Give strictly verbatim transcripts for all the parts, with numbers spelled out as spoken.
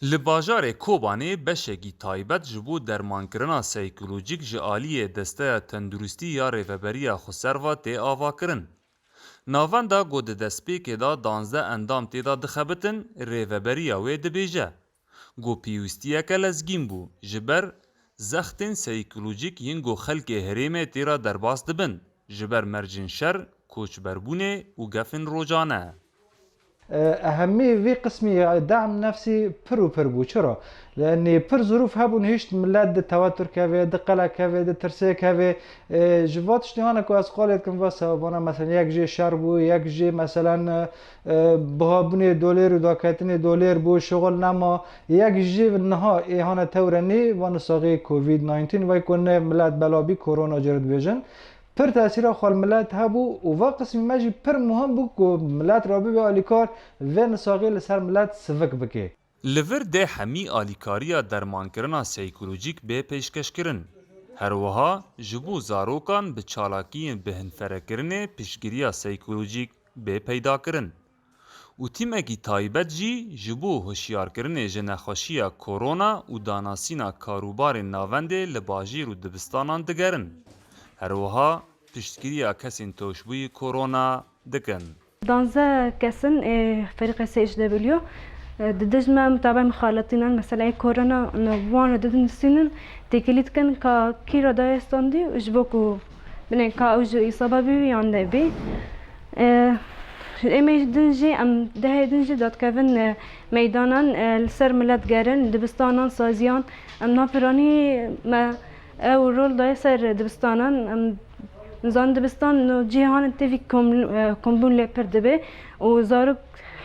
Li bajarê Kobanê beşekî taybet ji bo dermankirina seykolojîk ji aliyê Desteya Tenduristî ya Rêveberiya Xweserva tê avakirin. Navenda ku di destpêkê de danzdeh endam tê de dixebitin, rêveberiya wê dibêje ku pêwîstiyeke lezgîn bû, ji ber zextên seykolojîk yên ku xelkê herêmê tê re derbas dibin, ji ber mercên şer, koçberbûnê û gefên rojane. Ehemî vî qismî ya de'm nefsî pir û pir bû. Çira? Lenî pir zirûf hebûn hişt millet di tewetur kevê, di qelek kevê, di tirsê kevê. Ji va tiştî hane ku ez qalê dikim va sebebana, mesela yek jê şer bû, yek jê meselen bihabûnê dolêr û daketinê dolêr bû, şixul nema, yek jê niha ê hane tewrenî va nisaxê covid nineteen vay ku ne millet bela bî korona cir dibêjin. Pir tesîra xwe li milet hebû û va qismî me jî pir muhim bû ku milet re bibe alîkar vê nisaxê li ser milet sivik bike. Li vir dê hemî alîkariya dermankirina seykolojîk bê pêşkeşkirin. Her wiha ji bo zarokan bi çalakiyên bihinferekirinê piştgiriya seykolojîk bê peydakirin. Û tîmekî taybet jî ji bo hişyarkirinê ji nexweşiya korona û danasîna karûbarên navendê li bajêr û dibistanan digerin. Her wiha piştgiriya kesên tewşbûyî korona dikin. Danzdeh kes in ê ferîqê S H W. Di dijme mutabe mixaletînan, meseleyê korona, wan re didin disînin, têkilî dikin ka kî re daye standî û ji bo ku binê ka ew ji îsaba bî yan nebî. Ê me din jî, em dehê din jî dadkevin meydanan, li ser milet gerin, dibistanan, saziyan. Em napiranî me ew rol daye ser dibistanan. Em Zan dibistan no cîhan tevî kombûn lê pir dibe û zarok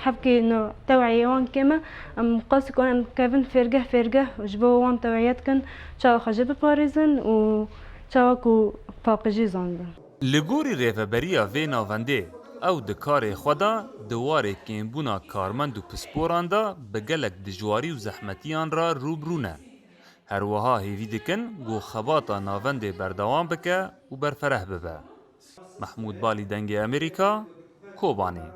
hevkê no teweyê wan kêm e. Em qasî ku em kevin fêrgeh fêrgeh ji bo wan teweyiye dikin, çawa xwe jê biparêzin û çawa ku paqijî zandin. Li gorî rêveberiya vê navendê, ew di karê xwe de di warê kêmbûna karmend û pisporan de bi gelek dijwarî û zehmetiyan re rû bi rû ne. Her wiha hêvî dikin ku xebata navendê berdewam bike û berfereh bibe. Mehmûd Balî Dengê Amerîka, Kobanê.